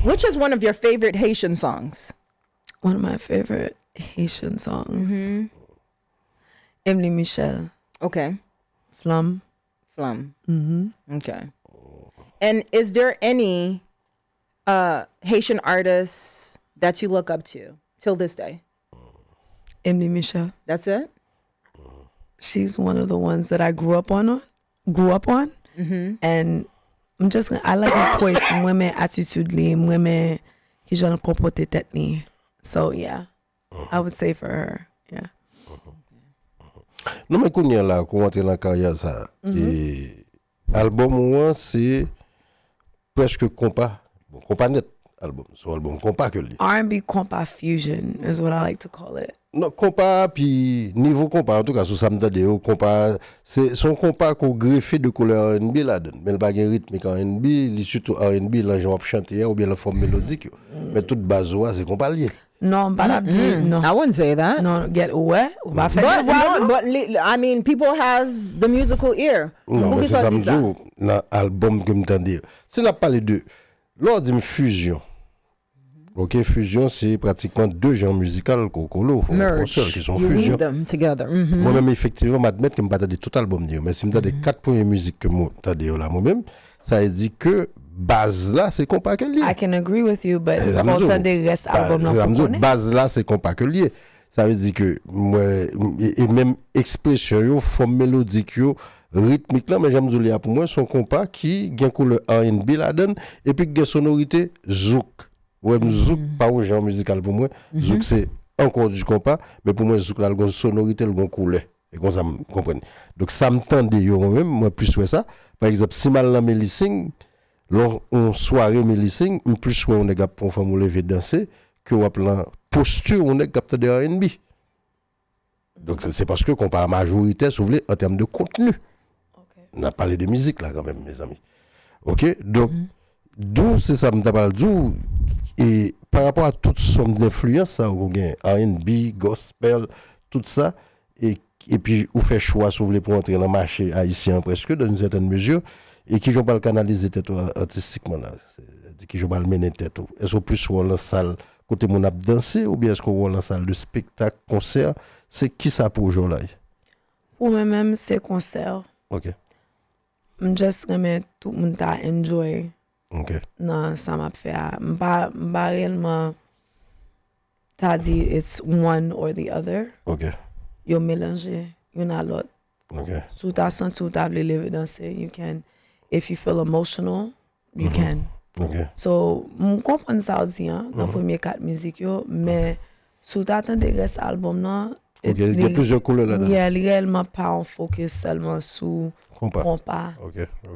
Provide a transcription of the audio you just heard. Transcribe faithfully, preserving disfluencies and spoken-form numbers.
Which is one of your favorite Haitian songs? One of my favorite Haitian songs. Emily Michel. Okay. Flanm. Flanm. Mm-hmm. Okay. And is there any uh, Haitian artists that you look up to till this day? Emily Michel. That's it? She's one of the ones that I grew up on, on grew up on. Mm-hmm. And I'm just gonna, I like her voice. Mwen men attitude li, mwen men ki jan l konpòte tèt li. So yeah, I would say for her. Yeah. Non, men kounye a la, kou w antre nan karyè sa, e albòm ou an, se prèske konpa. Bon, konpa nèt, albòm. Se yon albòm konpa ke l ye. R and B konpa fusion is what I like to call it. Non, konpa, pi nivo konpa, antouka, sou sa m tande yo, konpa, se se yon konpa ke w grefe de koulè R and B ladan l. Men l pa gen ritmik R and B, li sitou R and B, lan jan w ap chante a, oubyen lan fòm melodik yo. Men tout baz ou a, se konpa l ye. Non, m pa t ap di, non. I wouldn't say that. Non, get, ou wè, ou pa fè But, devwa, no, non. But li- I mean, people has the musical ear. Non, Pou men ki se sa sa w m di di sa? Ou, nan albòm ke m tande yo. Si n ap pale de, lè w di m fusion, ok, fusion se pratikman de jan mizikal ke w kole w fè yon Merge. Konsèl ki se yon You fusion. Weave them together. Mhm. Mwen menm, efektivman, m admèt ke m pa tande tout albòm li yo, men si m tande kat premye mizik ke m tande yo la, mwen menm, sa vle di ke baz la, se konpa ke l ye. I can agree with you, but Eh, fò w tande rès albòm nan pou konnen. Baz la, se konpa ke l ye. Sa vle di ke mwen, e, e menm ekspresyon yo, fòm melodik yo, ritmik lan, men jan m di w li a pou mwen, se yon konpa ki gen koulè R and B ladan l, epi ki gen sonorite zouk. Ou wè, m zouk pa yon jan mizikal pou mwen. Zouk se ankò di konpa, men pou mwen, zouk la, l gon sonorite, l gon koulè. E konsa m konprann. Donk, sa m tande yo, mwen menm, mwen plis wè sa. Pa egzanp, si m al nan Melising, lè yon sware Melising, m plis wè yon nèg ap pran fanm ou leve danse, ke w ap lan posti yon nèg k ap tande R and B. Donk, se paske konpa a majoritè, si w vle, an tèm de kontni. N ap pale de mizik la kanmenm, mezanmi. Ok? Donk, dou se sa m ta pral di w, e pa rapò a tout sòm denfliyans sa yo ke w gen, R and B, gospel, tout sa, e, epi ou fè chwa, si w vle, pou antre nan mache ayisyen an prèske, dans une certaine mesure, e kijan w pral kanalize tèt ou a- atistikman la? Sètadi, kijan w pral mennen tèt ou? Èske w plis wè w lan sal kote moun ap danse, oubyen èske w wè w lan sal de spektak, konsè? Se kisa pwojè w la ye? Pou mwen menm, se konsè. Ok. M just renmen tout moun ta enjoy Ok. nan sa m ap fè a. M pa, m pa reyèlman ta di it's one or the other. Ok. Yo melanje youn a lòt. Ok. Si w ta santi w ta vle leve danse, you can. If you feel emotional, you can. Ok. So, m konprann sa w di an, nan premye kat mizik yo, men si w ta tande rès albòm nan, Ok, gen plizyè koulè ladan. Yeah, li reyèlman pa yon focus sèlman sou Konpa. Konpa. Ok,